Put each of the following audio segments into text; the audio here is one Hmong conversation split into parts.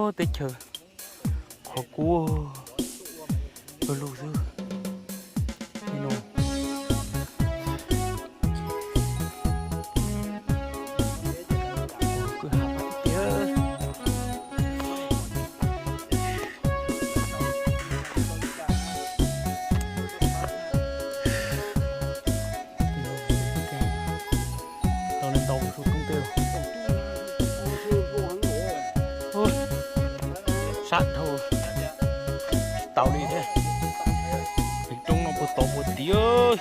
Teb chaws qhov kub pawg lug xwb. Tau li ntau mus rau roob tej. Sab dhau tsis tau li thiab. Pem roob no puag tod puag tid,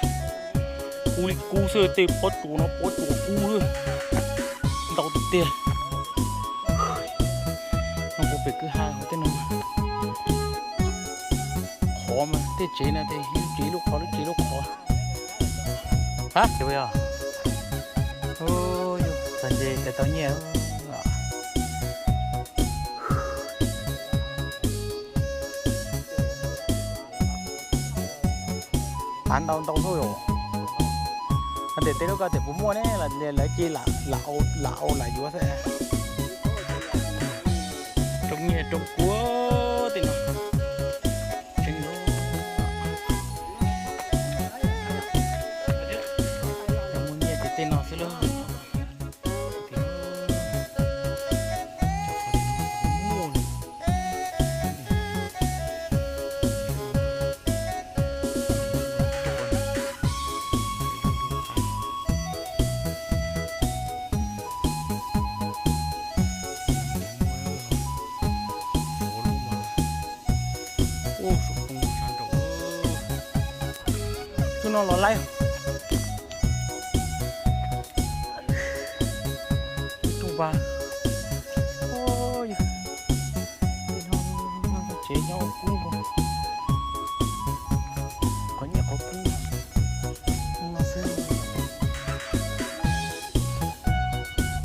kub li kub xwb, tej pob tsuas no pob tsuas kub xwb, ntau tiag tiag. No puag pem kwj ha tej no, qhov mas tej tsev no ces lub tsev lub qhov, lub tsev lub qhov. Hab, ces yog txog nce tes tau nyiaj. Tav ntau ntau xwb yom. Tes tej lub ko tes puas muaj ne, lawv cia lam au lam yuav xwb. Roob nyiaj roob kub tej no. Tseeb, muaj nyiaj ces tej no xwb lauj. Tus no los laib. Tus vas. Tsev nyob kub, qhov nyiaj qhov kub no xwb.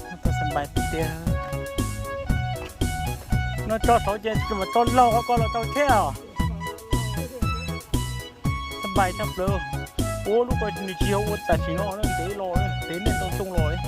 Tau xas npais tiag. No tso saud ces tso laug qhov ko los tau thiab os. Xas npais tshaj plaws. Ua lub ko nws tsis yog ua tam sim no, ntev los, ntev niaj ntau xyoo los li.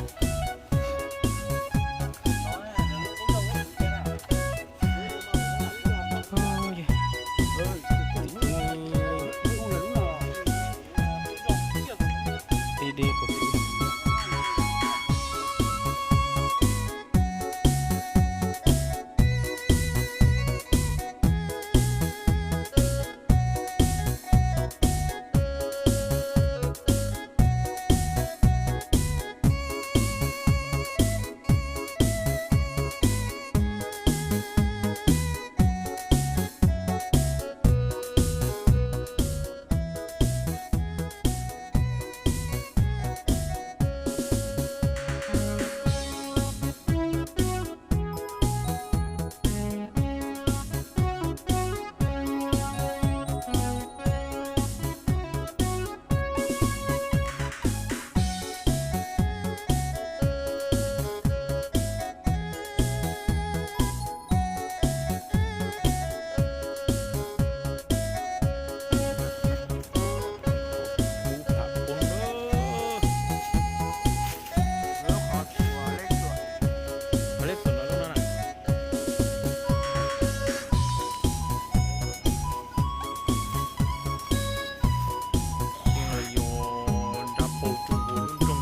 Yog nrab paug tsuj nkaus lub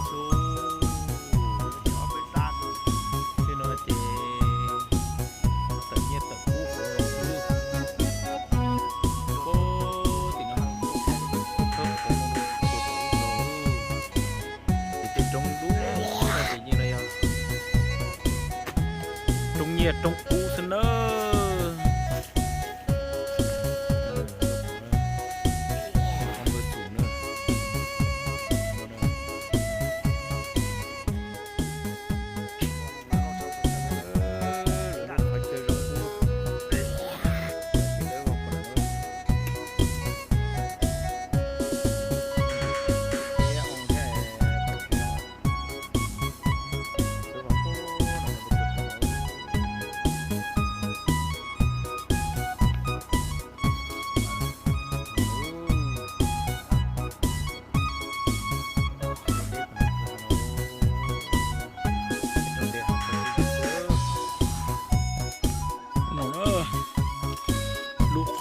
nroog xwb, tej no ces tawm nyiaj tawm kub hauv los xwb. Puag tim no, thawb qhov no puag tim ub los, ces tej roob dub no ces yeej yog roob nyiaj roob kub xwb nawb.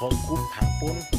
Kub phav poob